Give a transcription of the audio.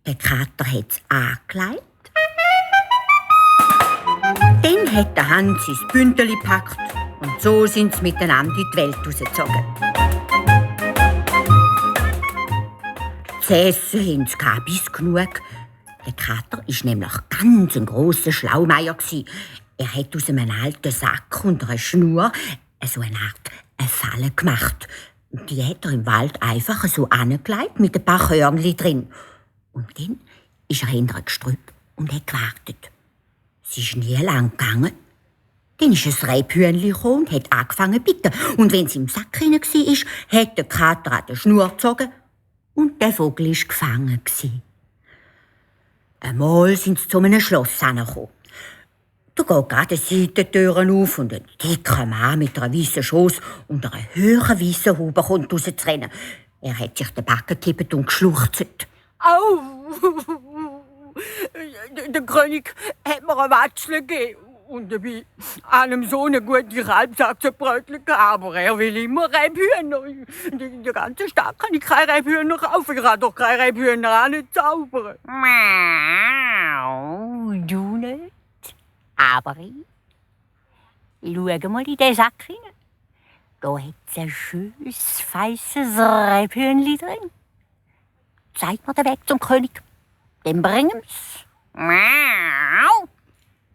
Der Kater hat es angelegt. Dann hat der Hans sein Bündeli gepackt und so sind sie miteinander in die Welt rausgezogen. Zu essen haben sie kein bis genug. Der Kater war nämlich ganz ein grosser Schlaumeier. Er hat aus einem alten Sack und einer Schnur so eine Art Falle gemacht. Die hat er im Wald einfach so angelegt mit ein paar Körnchen drin. Und dann ist er hinter ein Gestrüpp und hat gewartet. Es ist nie lang gegangen. Dann ist ein Rebhühnchen gekommen und hat angefangen zu bitten. Und wenn sie im Sack hinein war, hat der Kater an der Schnur gezogen und der Vogel war gefangen. Einmal sind sie zu einem Schloss angekommen. Da geht gerade eine Seitentür auf und ein dicker Mann mit einer weißen Schoss und einer hohen weißen Haube kommt rauszurennen. Er hat sich den Backen gekippt und geschluchzt. Au! Der König hat mir ein Watschel gegeben und dabei einem so eine gute Kalbsachsenbrötchen gegeben. Aber er will immer Rebhühner. In der ganzen Stadt kann ich keine Rebhühner kaufen. Ich kann doch keine Rebhühner auch nicht zaubern. Miau, du nicht. Aber ich. Schau mal in den Sack hinein. Da hat es ein schönes, feisses Rebhühnchen drin. Zeig mir den Weg zum König. Dann bring ich's. Miau.